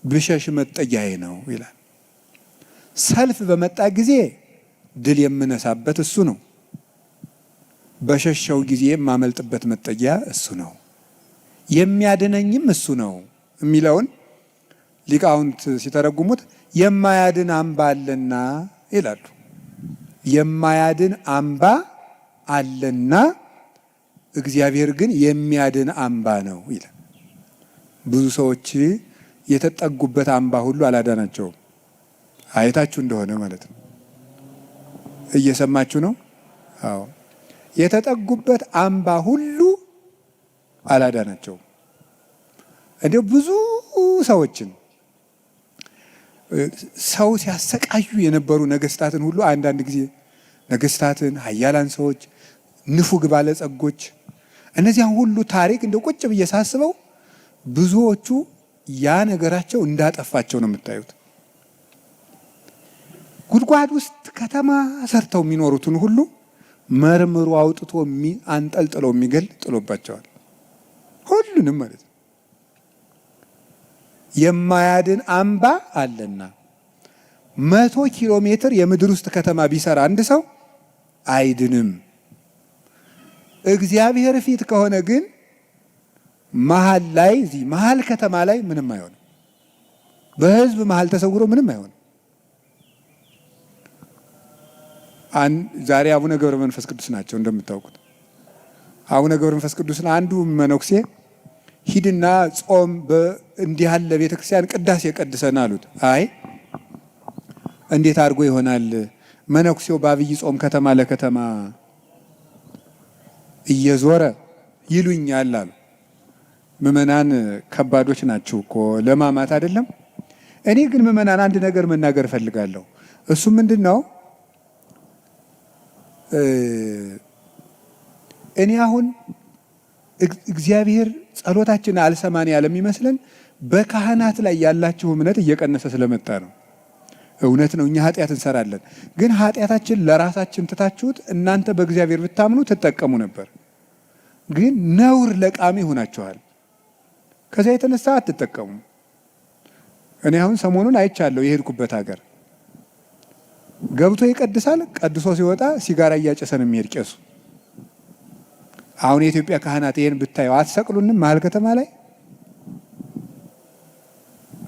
ብሸሽ መጠጊያዬ ነው ይላል። ሰልፍ በመጣ ጊዜ ድል የምነሳበት እሱ ነው። በሸሸው ጊዜ የማመልጥበት መጠጊያ እሱ ነው፣ የሚያድነኝም እሱ ነው የሚለውን ሊቃውንት ሲተረጉሙት የማያድን አምባ አለና ይላሉ። የማያድን አምባ አለና እግዚአብሔር ግን የሚያድን አምባ ነው ይላል። ብዙ ሰዎች የተጠጉበት አምባ ሁሉ አላዳናቸውም። አይታችሁ እንደሆነ ማለት ነው። እየሰማችሁ ነው? አዎ። የተጠጉበት አምባ ሁሉ አላዳናቸውም። እንዲሁ ብዙ ሰዎችን ሰው ሲያሰቃዩ የነበሩ ነገስታትን ሁሉ አንዳንድ ጊዜ ነገስታትን፣ ኃያላን ሰዎች፣ ንፉግ ባለጸጎች እነዚያን ሁሉ ታሪክ እንደ ቁጭ ብዬ ሳስበው ብዙዎቹ ያ ነገራቸው እንዳጠፋቸው ነው የምታዩት። ጉድጓድ ውስጥ ከተማ ሰርተው የሚኖሩትን ሁሉ መርምሮ አውጥቶ አንጠልጥለው የሚገል ጥሎባቸዋል። ሁሉንም ማለት ነው። የማያድን አምባ አለና 100 ኪሎ ሜትር የምድር ውስጥ ከተማ ቢሰራ አንድ ሰው አይድንም። እግዚአብሔር ፊት ከሆነ ግን መሀል ላይ እዚህ መሀል ከተማ ላይ ምንም አይሆንም። በህዝብ መሀል ተሰውሮ ምንም አይሆንም። ዛሬ አቡነ ገብረ መንፈስ ቅዱስ ናቸው እንደምታውቁት። አቡነ ገብረ መንፈስ ቅዱስን አንዱ መነኩሴ ሂድና ጾም እንዲህ ያለ ቤተክርስቲያን ቅዳሴ ቀድሰን አሉት። አይ እንዴት አድርጎ ይሆናል? መነኩሴው በአብይ ጾም ከተማ ለከተማ እየዞረ ይሉኛል አሉ። ምዕመናን ከባዶች ናቸው እኮ ለማማት አይደለም። እኔ ግን ምዕመናን አንድ ነገር መናገር እፈልጋለሁ። እሱ ምንድን ነው? እኔ አሁን እግዚአብሔር ጸሎታችን አልሰማን ያለ የሚመስለን በካህናት ላይ ያላችሁ እምነት እየቀነሰ ስለመጣ ነው። እውነት ነው፣ እኛ ኃጢአት እንሰራለን። ግን ኃጢአታችን ለራሳችን ትታችሁት እናንተ በእግዚአብሔር ብታምኑ ትጠቀሙ ነበር። ግን ነውር ለቃሚ ሆናችኋል። ከዚያ የተነሳ አትጠቀሙም። እኔ አሁን ሰሞኑን አይቻለሁ። የሄድኩበት ሀገር ገብቶ ይቀድሳል። ቀድሶ ሲወጣ ሲጋራ እያጨሰ ነው የሚሄድ ቄሱ። አሁን የኢትዮጵያ ካህናት ይሄን ብታዩ አትሰቅሉንም? መሀል ከተማ ላይ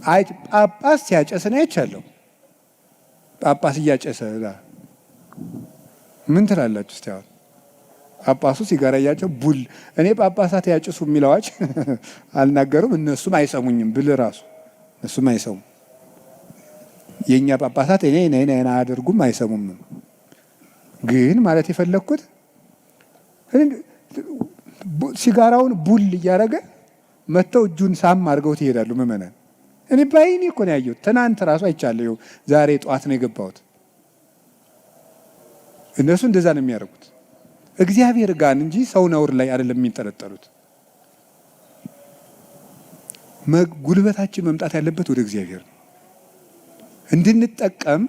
አይ ጳጳስ ሲያጨስ ነው አይቻለሁ። ጳጳስ እያጨሰ ምን ትላላችሁ እስቲ? አሁን ጳጳሱ ሲጋራ እያጨ ቡል እኔ ጳጳሳት ያጭሱ የሚለዋች አልናገሩም። እነሱም አይሰሙኝም ብል ራሱ እነሱም አይሰሙም። የእኛ ጳጳሳት እኔ እኔ አያደርጉም፣ አይሰሙም። ግን ማለት የፈለግኩት ሲጋራውን ቡል እያደረገ መጥተው እጁን ሳም አድርገውት ይሄዳሉ ምዕመናን። እኔ በዓይኔ እኮ ነው ያየሁት። ትናንት ራሱ አይቻለሁ። ዛሬ ጠዋት ነው የገባሁት። እነሱ እንደዛ ነው የሚያደርጉት። እግዚአብሔር ጋር እንጂ ሰው ነውር ላይ አይደለም የሚንጠለጠሉት። ጉልበታችን መምጣት ያለበት ወደ እግዚአብሔር ነው። እንድንጠቀም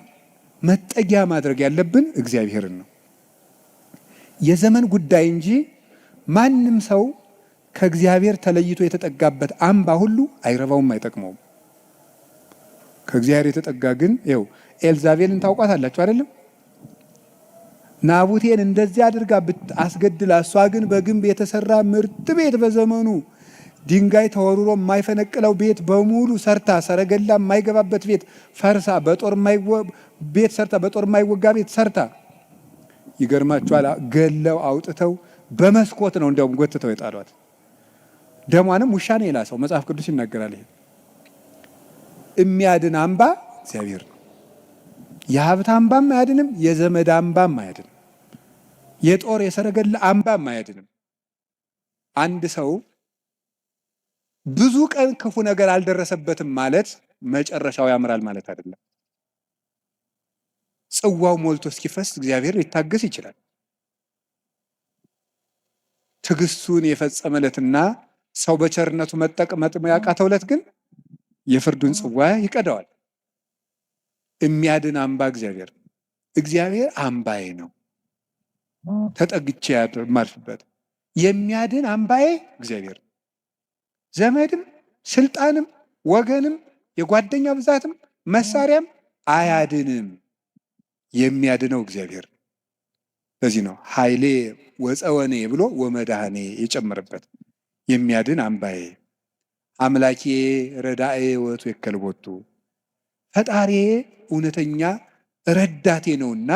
መጠጊያ ማድረግ ያለብን እግዚአብሔርን ነው። የዘመን ጉዳይ እንጂ ማንም ሰው ከእግዚአብሔር ተለይቶ የተጠጋበት አምባ ሁሉ አይረባውም፣ አይጠቅመውም። ከእግዚአብሔር የተጠጋ ግን ይኸው ኤልዛቤልን ታውቋታላችሁ አይደለም? ናቡቴን እንደዚህ አድርጋ አስገድላ፣ እሷ ግን በግንብ የተሰራ ምርጥ ቤት በዘመኑ ድንጋይ ተወርሮ የማይፈነቅለው ቤት በሙሉ ሰርታ፣ ሰረገላ የማይገባበት ቤት ፈርሳ፣ በጦር ቤት ሰርታ፣ በጦር የማይወጋ ቤት ሰርታ፣ ይገርማችኋል፣ ገለው አውጥተው በመስኮት ነው እንዲያውም ጎትተው የጣሏት። ደሟንም ውሻ ነው የላሰው፣ መጽሐፍ ቅዱስ ይናገራል። ይሄ የሚያድን አምባ እግዚአብሔር ነው። የሀብት አምባም አያድንም፣ የዘመድ አምባም አያድንም፣ የጦር የሰረገላ አምባም አያድንም። አንድ ሰው ብዙ ቀን ክፉ ነገር አልደረሰበትም ማለት መጨረሻው ያምራል ማለት አይደለም። ጽዋው ሞልቶ እስኪፈስ እግዚአብሔር ሊታገስ ይችላል። ትዕግስቱን የፈጸመለትና ሰው በቸርነቱ መጠቅመጥ ያቃተው ዕለት ግን የፍርዱን ጽዋ ይቀዳዋል። የሚያድን አምባ እግዚአብሔር ነው። እግዚአብሔር አምባዬ ነው፣ ተጠግቼ የማርፍበት የሚያድን አምባዬ እግዚአብሔር ነው። ዘመድም ስልጣንም ወገንም የጓደኛ ብዛትም መሳሪያም አያድንም። የሚያድነው እግዚአብሔር። ለዚህ ነው ኃይሌ ወፀወኔ ብሎ ወመድኃኔ የጨመረበት። የሚያድን አምባዬ፣ አምላኬ ረዳኤ ወቱ የከልቦቱ፣ ፈጣሬ እውነተኛ ረዳቴ ነውና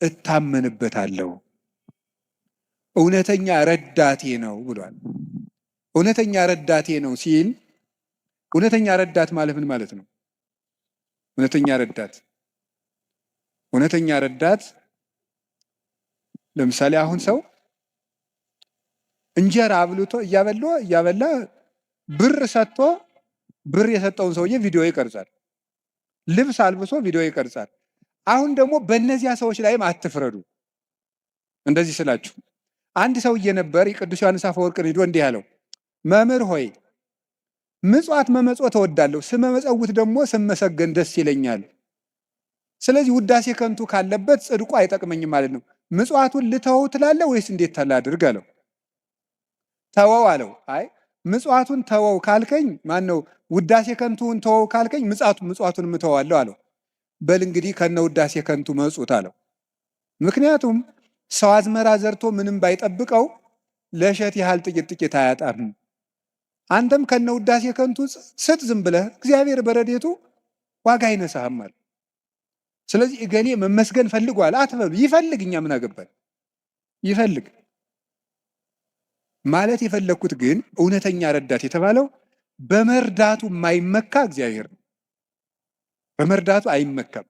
እታመንበታለሁ። እውነተኛ ረዳቴ ነው ብሏል። እውነተኛ ረዳቴ ነው ሲል እውነተኛ ረዳት ማለት ምን ማለት ነው? እውነተኛ ረዳት፣ እውነተኛ ረዳት ለምሳሌ አሁን ሰው እንጀራ አብልቶ እያበላ እያበላ ብር ሰጥቶ ብር የሰጠውን ሰውዬ ቪዲዮ ይቀርጻል። ልብስ አልብሶ ቪዲዮ ይቀርጻል። አሁን ደግሞ በእነዚያ ሰዎች ላይም አትፍረዱ። እንደዚህ ስላችሁ አንድ ሰውዬ ነበር፣ የቅዱስ ዮሐንስ አፈወርቅን ሂዶ እንዲህ አለው፣ መምህር ሆይ ምጽዋት መመጽወት እወዳለሁ፣ ስመመጸውት ደግሞ ስመሰገን ደስ ይለኛል። ስለዚህ ውዳሴ ከንቱ ካለበት ጽድቁ አይጠቅመኝም ማለት ነው። ምጽዋቱን ልተወው ትላለህ ወይስ እንዴት ላድርግ አለው። ተወው አለው። አይ ምጽዋቱን ተወው ካልከኝ፣ ማን ነው፣ ውዳሴ ከንቱን ተወው ካልከኝ ምጽዋቱን እተወዋለሁ አለው። በል እንግዲህ ከነ ውዳሴ ከንቱ መጹት አለው። ምክንያቱም ሰው አዝመራ ዘርቶ ምንም ባይጠብቀው ለእሸት ያህል ጥቂት ጥቂት አያጣም። አንተም ከነ ውዳሴ ከንቱ ስጥ፣ ዝም ብለህ እግዚአብሔር በረዴቱ ዋጋ አይነሳህም አለ። ስለዚህ እገሌ መመስገን ፈልጓል አትበሉ። ይፈልግ፣ እኛ ምን አገባን? ይፈልግ። ማለት የፈለግኩት ግን እውነተኛ ረዳት የተባለው በመርዳቱ የማይመካ እግዚአብሔር ነው። በመርዳቱ አይመካም።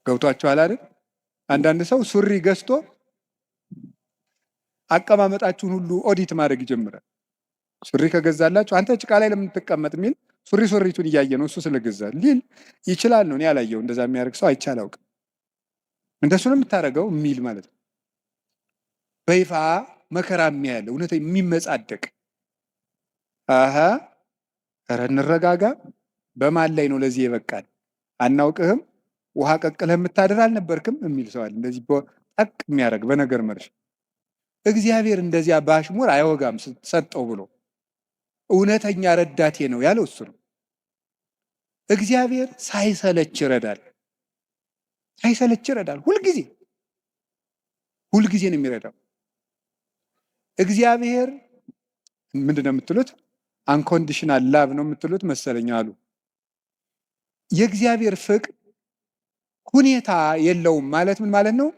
ገብቷችኋል አይደል? አንዳንድ ሰው ሱሪ ገዝቶ አቀማመጣችሁን ሁሉ ኦዲት ማድረግ ይጀምራል። ሱሪ ከገዛላችሁ አንተ ጭቃ ላይ ለምን ትቀመጥ የሚል ሱሪ ሱሪቱን እያየ ነው እሱ ስለገዛ ሊል ይችላል ነው። እኔ አላየው፣ እንደዛ የሚያደርግ ሰው አይቼ አላውቅም። እንደሱ ነው የምታደርገው የሚል ማለት ነው። በይፋ መከራ የሚያለ እውነት የሚመጻደቅ፣ አሀ ኧረ እንረጋጋ። በማን ላይ ነው ለዚህ የበቃል? አናውቅህም፣ ውሃ ቀቅለህ የምታድር አልነበርክም የሚል ሰው አለ። እንደዚህ ጠቅ የሚያደርግ በነገር መርሽ። እግዚአብሔር እንደዚያ ባሽሙር አይወጋም። ሰጠው ብሎ እውነተኛ ረዳቴ ነው ያለው እሱ ነው። እግዚአብሔር ሳይሰለች ይረዳል። ሳይሰለች ይረዳል። ሁልጊዜ ሁልጊዜ ነው የሚረዳው። እግዚአብሔር ምንድን ነው የምትሉት? Unconditional love ነው የምትሉት መሰለኝ አሉ። የእግዚአብሔር ፍቅር ሁኔታ የለውም ማለት ምን ማለት ነው?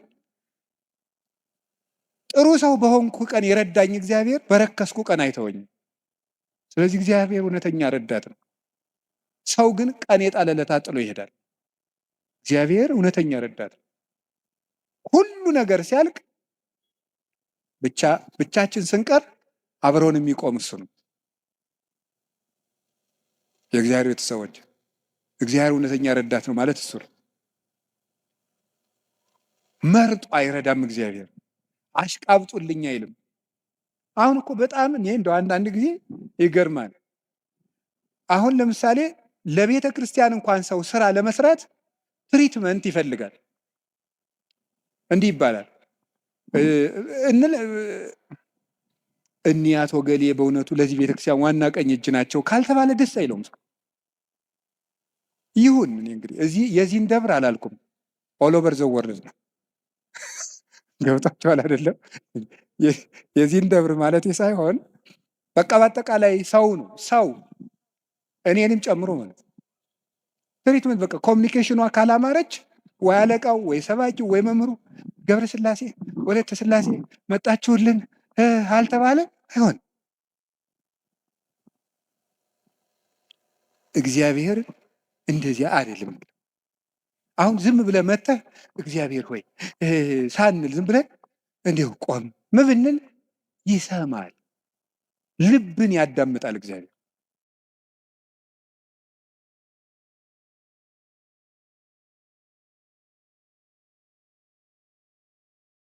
ጥሩ ሰው በሆንኩ ቀን የረዳኝ እግዚአብሔር በረከስኩ ቀን አይተወኝም። ስለዚህ እግዚአብሔር እውነተኛ ረዳት ነው። ሰው ግን ቀን የጣለለታ ጥሎ ይሄዳል። እግዚአብሔር እውነተኛ ረዳት ነው። ሁሉ ነገር ሲያልቅ ብቻ ብቻችን ስንቀር አብረውን የሚቆም እሱ ነው። የእግዚአብሔር ቤተሰቦች፣ እግዚአብሔር እውነተኛ ረዳት ነው ማለት እሱ ነው። መርጦ አይረዳም እግዚአብሔር። አሽቃብጡልኝ አይልም። አሁን እኮ በጣም እኔ እንደው አንዳንድ ጊዜ ይገርማል። አሁን ለምሳሌ ለቤተ ክርስቲያን እንኳን ሰው ስራ ለመስራት treatment ይፈልጋል። እንዲህ ይባላል፣ እኒህ አቶ ገሌ በእውነቱ ለዚህ ቤተክርስቲያን ዋና ቀኝ እጅ ናቸው ካልተባለ ደስ አይለውም ሰው። ይሁን፣ እኔ እንግዲህ እዚህ የዚህን ደብር አላልኩም። All over the world ነው። ገብቷቸዋል አይደለም? የዚህን ደብር ማለት ሳይሆን በቃ በአጠቃላይ ሰው ነው፣ ሰው እኔንም ጨምሮ ማለት ነው። Treatment በቃ communication ኗ ካላማረች ወይ አለቃው ወይ ሰባኪው ወይ መምህሩ ገብረ ስላሴ ወለተ ስላሴ መጣችሁልን አልተባለ አይሆን። እግዚአብሔር እንደዚያ አይደለም። አሁን ዝም ብለህ መተህ እግዚአብሔር ሆይ ሳንል ዝም ብለን እንዲሁ ቆም ብንል ይሰማል፣ ልብን ያዳምጣል እግዚአብሔር።